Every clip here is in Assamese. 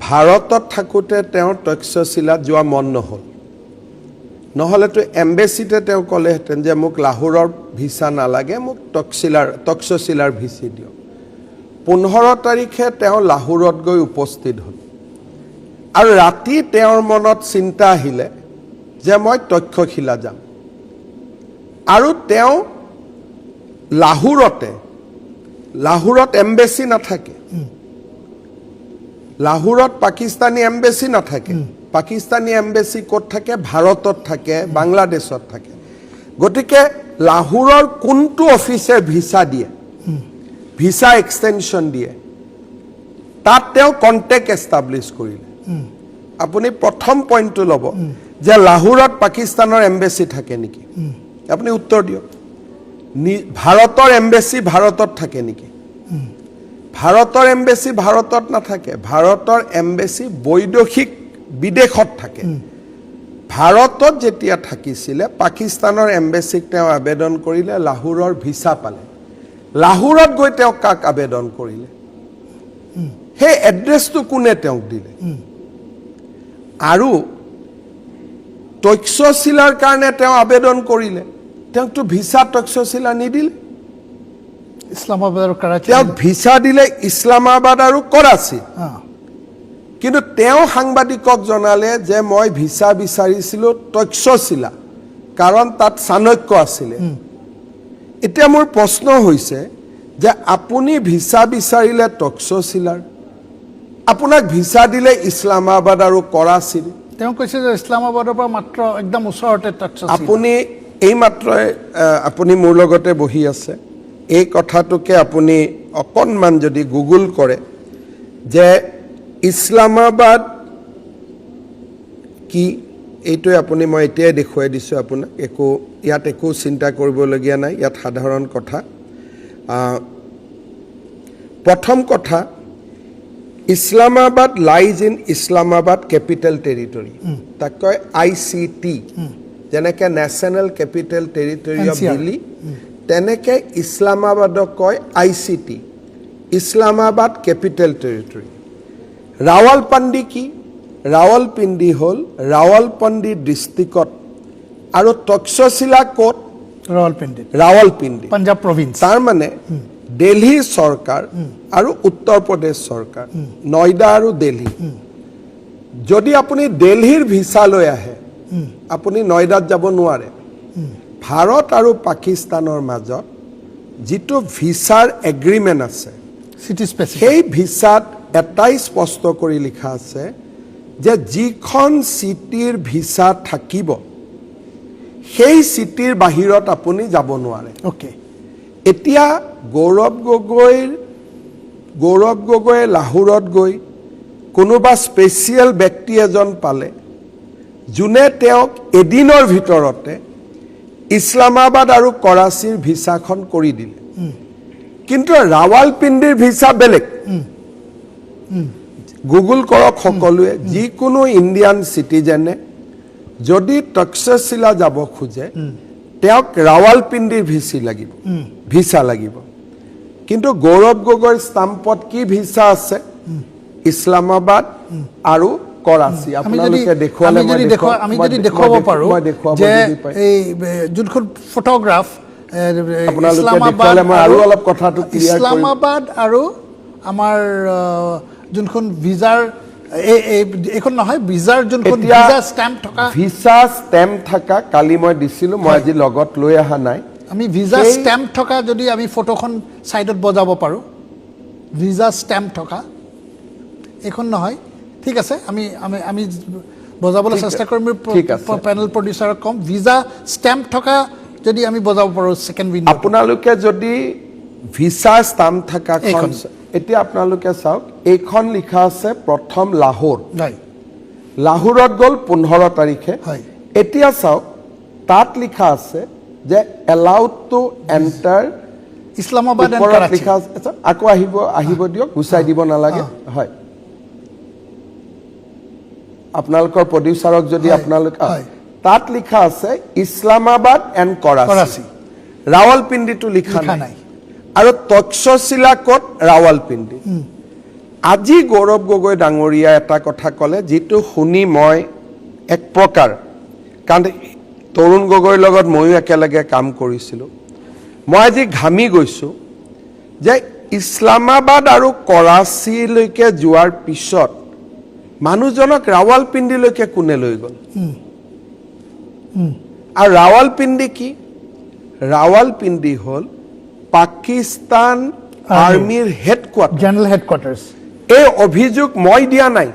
ভাৰতত থাকোঁতে তেওঁ তক্ষশিলাত যোৱা মন নহ'ল। নহ'লেতো এম্বেচিতে তেওঁ ক'লেহেঁতেন যে মোক লাহোৰৰ ভিছা নালাগে, মোক তক্ষশিলাৰ ভিছা দিয়ক। 15 তাৰিখে তেওঁ লাহোৰত গৈ উপস্থিত হ'ল আৰু ৰাতি তেওঁৰ মনত চিন্তা আহিলে যে মই তক্ষশিলা যাম। আৰু তেওঁ লাহোৰতে, লাহোৰত এম্বেচি নাথাকে, লাহোৰত পাকিস্তানী এম্বেচি নাথাকে। পাকিস্তানী এম্বেচি ক'ত থাকে? ভাৰতত থাকে, বাংলাদেশত থাকে। গতিকে লাহোৰৰ কোনটো অফিচে ভিছা দিয়ে, ভিছা এক্সটেনশ্যন দিয়ে, তাত তেওঁ কণ্টেক্ট এষ্টাব্লিছ কৰিলে। আপুনি প্ৰথম পইণ্টটো ল'ব যে লাহোৰত পাকিস্তানৰ এম্বেচি থাকে নেকি? আপুনি উত্তৰ দিয়ক। ভাৰতৰ এম্বেচি ভাৰতত থাকে নেকি? ভাৰতৰ এম্বেচি ভাৰতত নাথাকে। ভাৰতৰ এম্বেচি বৈদেশিক বিদেশত থাকে। ভাৰতত যেতিয়া থাকিছিলে, পাকিস্তানৰ এম্বেচিক তেওঁ আবেদন কৰিলে, লাহোৰৰ ভিছা পালে। লাহোৰত গৈ তেওঁ কাক আবেদন কৰিলে? সেই এড্ৰেছটো কোনে তেওঁক দিলে? আৰু তক্ষশিলাৰ কাৰণে তেওঁ আবেদন কৰিলে, তেওঁকতো ভিছা তক্ষশিলা নিদিলে। ইছলামাবাদ আৰু কৰাচী। তেওঁক ভিছা দিলে ইছলামাবাদ আৰু কৰাচী। কিন্তু তেওঁ সাংবাদিকক জনালে যে মই ভিছা বিচাৰিছিলোঁ তক্ষশিলা, কাৰণ তাত চাণক্য আছিলে। এতিয়া মোৰ প্ৰশ্ন হৈছে যে আপুনি ভিছা বিচাৰিলে তক্ষশিলাৰ, আপোনাক ভিছা দিলে ইছলামাবাদ আৰু কৰাচীৰ। তেওঁ কৈছে যে ইছলামাবাদৰ পৰা মাত্ৰ একদম ওচৰতে তক্ষশিলা। আপুনি এইমাত্ৰই আপুনি মোৰ লগতে বহি আছে, এই কথাটোকে আপুনি অকণমান যদি গুগল কৰে যে ইছলামাবাদ কি, এইটোৱে আপুনি, মই এতিয়াই দেখুৱাই দিছোঁ আপোনাক। একো ইয়াত একো চিন্তা কৰিবলগীয়া নাই, ইয়াত সাধাৰণ কথা। প্ৰথম কথা, Islamabad lies in Islamabad Capital Territory। তাক কয় আইচিটি। যেনেকে national capital territory of NCR। Delhi, তেনেকে ইছলামাবাদক কয় ICT, Islamabad capital territory. Rawalpindi কি? ৰাৱালপিণ্ডি হ'ল ৰাৱালপিণ্ডি ডিষ্ট্ৰিক্টত। আৰু তক্ষশিলা ক'ত? ৰাৱলপিণ্ডিত। ৰাৱালপিণ্ডি। পাঞ্জাৱ প্ৰভিন্স। তাৰমানে দিল্লী চৰকাৰ আৰু উত্তৰ প্ৰদেশ চৰকাৰ, নয়ডা আৰু দিল্লী। যদি আপুনি দিল্লীৰ ভিছা লৈ আহে, আপুনি নয়ডাত যাব নোৱাৰে। ভাৰত আৰু পাকিস্তানৰ মাজত যিটো ভিছাৰ এগ্ৰিমেণ্ট আছে, চিটি স্পেচিফিক। সেই ভিছাত এটাই স্পষ্ট কৰি লিখা আছে যে যিখন চিটিৰ ভিছা থাকিব, সেই চিটিৰ বাহিৰত আপুনি যাব নোৱাৰে। এতিয়া গৌৰৱ গগৈয়ে লাহোৰত গৈ কোনোবা স্পেচিয়েল ব্যক্তি এজন পালে, যোনে তেওঁক এদিনৰ ভিতৰতে ইছলামাবাদ আৰু কৰাচীৰ ভিছাখন কৰি দিলে। কিন্তু ৰাৱালপিণ্ডিৰ ভিছা বেলেগ। গুগল কৰক সকলোৱে, যিকোনো ইণ্ডিয়ান চিটিজেনে যদি তক্ষশিলা যাব খোজে, তেওঁক ৰাৱালপিণ্ডিৰ ভিচি লাগিব, ভিছা লাগিব। কিন্তু গৌৰৱ গগৈৰ ষ্টাম্পত কি ভিছা আছে? ইছলামাবাদ আৰু কৰাচী। আমি যদি আপোনালোকে দেখুৱালে আমি মই যদি দেখুৱা আমি যদি দেখুৱাব পাৰোঁ মই দেখুৱাব যে যদি পাই। এই যোনখন ফটোগ্ৰাফ আপোনালোকে দেখুৱালে মই আৰু অলপ কথাটো clear কৰিম। ইছলামাবাদ আৰু আমাৰ যোনখন ভিজাৰ এই এইখন নহয়, ভিজাৰ যোনখন এতিয়া ভিজা ষ্টেম্প থকা। ভিছা ষ্টেম্প থকা কালি মই দিছিলোঁ, মই আজি লগত লৈ অহা নাই। আমি ভিজা ষ্টেম্প থকা যদি আমি ফটোখন ছাইডত বজাব পাৰোঁ, ভিজা ষ্টেম্প থকা এইখন নহয়। ঠিক আছে, আমি আমি আমি বজাবলৈ চেষ্টা কৰিম। ঠিক আছে। পেনেল প্ৰডিউচাৰক ক'ম, ভিজা ষ্টেম্প থকা যদি আমি বজাব পাৰোঁ ছেকেণ্ড উইণ্ড। আপোনালোকে যদি ভিছা ষ্টাম্প থকাখন এইখন। এতিয়া আপোনালোকে চাওক, এইখন লিখা আছে প্ৰথম লাহোৰ। লাহোৰত গ'ল 15 তাৰিখে। এতিয়া চাওক, তাত লিখা আছে যে allowed two enter Islamabad and ওপৰত কৰাচী। লিখা আছে। আচ্ছা, আকৌ আহিব দিয়ক, গুচাই দিব নালাগে। হয়, আপোনালোকৰ প্ৰডিউচাৰক যদি আপোনালোক তাত লিখা আছে ইছলামাবাদ এণ্ড কৰাচী। কৰাচী। ৰাৱালপিণ্ডিটো লিখা লিখা নাই। নাই। আৰু তক্ষশিলা ক'ত? ৰাৱালপিণ্ডি। আজি গৌৰৱ গগৈ ডাঙৰীয়া এটা কথা ক'লে, যিটো শুনি মই এক প্ৰকাৰ, কাৰণ তৰুণ গগৈৰ লগত ময়ো একেলগে কাম কৰিছিলোঁ, মই আজি ঘামি গৈছোঁ যে ইছলামাবাদ আৰু কৰাচীলৈকে যোৱাৰ পিছত মানুহজনক ৰাৱালপিণ্ডিলৈকে কোনে লৈ গ'ল? আৰু ৰাৱালপিণ্ডি কি? ৰাৱালপিণ্ডি হ'ল পাকিস্তান আৰ্মীৰ হেডকোৱাৰ্টাৰ। General headquarters. এই অভিযোগ মই দিয়া নাই।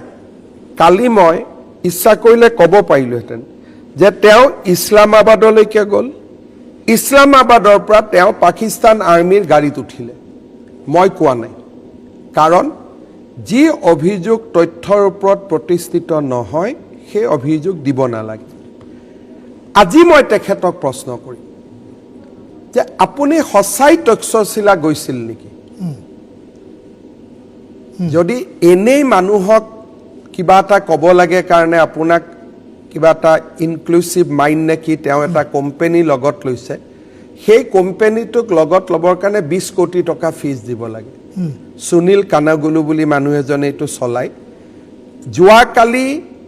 কালি মই ইচ্ছা কৰিলে ক'ব পাৰিলোহেঁতেন যে তেওঁ ইছলামাবাদলৈকে গ'ল, ইছলামাবাদৰ পৰা তেওঁ পাকিস্তান আৰ্মীৰ গাড়ীত উঠিলে। মই কোৱা নাই, কাৰণ যি অভিযোগ তথ্যৰ ওপৰত প্ৰতিষ্ঠিত নহয়, সেই অভিযোগ দিব নালাগে। আজি মই তেখেতক প্ৰশ্ন কৰিম যে আপুনি সঁচাই তক্ষশিলা গৈছিল নেকি? যদি এনেই মানুহক কিবা এটা ক'ব লাগে কাৰণে আপোনাক কিবা এটা ইনক্লুচিভ মাইণ্ড নে কি, তেওঁ এটা কোম্পেনী লগত লৈছে, সেই কোম্পেনীটোক লগত ল'বৰ কাৰণে 20 কোটি টকা ফিজ দিব লাগে। সুনীল কানাগুলু বুলি মানুহ এজনে এইটো চলায়। যোৱাকালি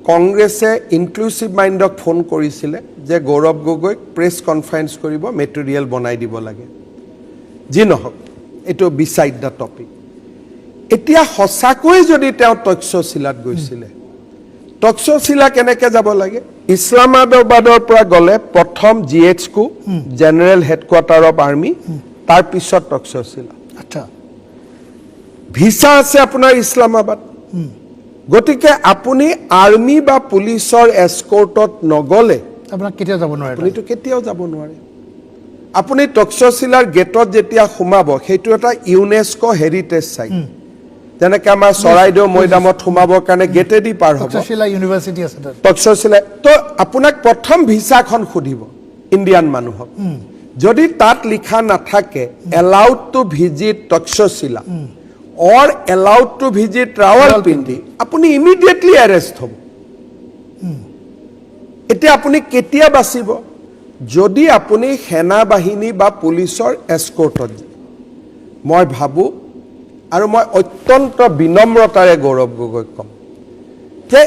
কংগ্ৰেছে ইনক্লুচিভ মাইণ্ডক ফোন কৰিছিলে যে গৌৰৱ গগৈক প্ৰেছ কনফাৰেন্স কৰিব, মেটেৰিয়েল বনাই দিব লাগে। যি নহওক, এইটো বিচাইড the topic. এতিয়া সঁচাকৈ যদি তেওঁ তক্ষশিলাত গৈছিলে, তক্ষশিলা কেনেকে যাব লাগে? ইছলামাবাদৰ পৰা গ'লে প্ৰথম GHQ, General Headquarter of Army, তাৰপিছত তক্ষশিলা। ভিছা আছে আপোনাৰ ইছলামাবাদ। গতিকে আপুনি আৰ্মি বা পুলিচৰ এস্কৰ্টত নগ'লে আপোনাক কেতিয়াও যাব নোৱাৰে। আপুনিতো কেতিয়াও যাব নোৱাৰে। আপুনি তক্ষশিলাৰ গেটত যেতিয়া সোমাব, সেইটো এটা ইউনেস্কো হেৰিটেজ চাইট। যেনেকে আমাৰ চৰাইদেউ মৈদামত সোমাবৰ কাৰণে গেটেদি পাৰ হ'ব। তক্ষশিলা ইউনিভাৰ্চিটি আছে তাত। তক্ষশিলা তো আপোনাক প্ৰথম ভিছাখন সুধিব, ইণ্ডিয়ান মানুহক। যদি তাত লিখা নাথাকে "allowed to visit Taxila" or "allowed to visit Rawalpindi", আপুনি ইমিডিয়েটলি এৰেষ্ট হ'ব। এতিয়া আপুনি কেতিয়া বাচিব? যদি আপুনি সেনা বাহিনী বা পুলিচৰ এস্কৰ্টত যায়। মই ভাবোঁ আৰু মই অত্যন্ত বিনম্ৰতাৰে গৌৰৱ গগৈক ক'ম যে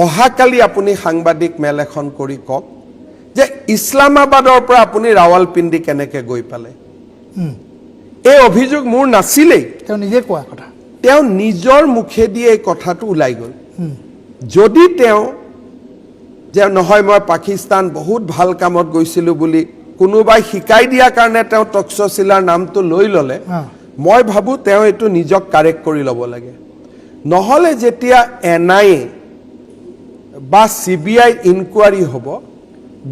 অহাকালি আপুনি সাংবাদিক মেল এখন কৰি কওক যে ইছলামাবাদৰ পৰা আপুনি ৰাৱালপিণ্ডি কেনেকে গৈ পালে। এই অভিযোগ মোৰ নাছিলেই। তেওঁ নিজে কোৱা কথা। তেওঁ নিজৰ মুখেদি এই কথাটো ওলাই গ'ল। যদি তেওঁ যে নহয়, মই পাকিস্তান বহুত ভাল কামত গৈছিলোঁ বুলি কোনোবাই শিকাই দিয়াৰ কাৰণে তেওঁ তক্ষশিলাৰ নামটো লৈ ল'লে, মই ভাবোঁ তেওঁ এইটো নিজক কাৰেক্ট কৰি ল'ব লাগে। নহ'লে যেতিয়া এনআইএ বা চিবিআই ইনকুৱাৰী হ'ব,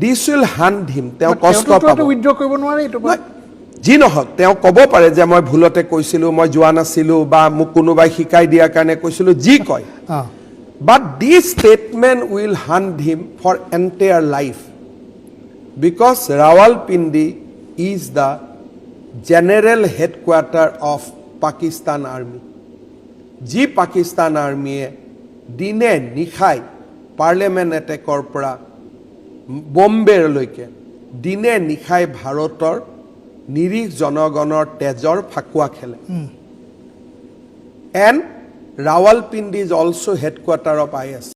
this will haunt him. তেওঁ কষ্ট পাব। উইড্ৰ কৰিব নোৱাৰে এইটো। নহয়, যি নহওক, তেওঁ ক'ব পাৰে যে মই ভুলতে কৈছিলোঁ, মই যোৱা নাছিলোঁ বা মোক কোনোবাই শিকাই দিয়াৰ কাৰণে কৈছিলোঁ, যি কয়। But this statement will haunt him for entire life, because Rawalpindi is the general headquarter of Pakistan Army. যি পাকিস্তান আৰ্মীয়ে দিনে নিশাই পাৰ্লিয়ামেণ্ট এটেকৰ পৰা বম্বেৰলৈকে দিনে নিশাই ভাৰতৰ নিৰীহ জনগণৰ তেজৰ ফাকুৱা খেলে। And Rawalpindi is also headquarter of IS.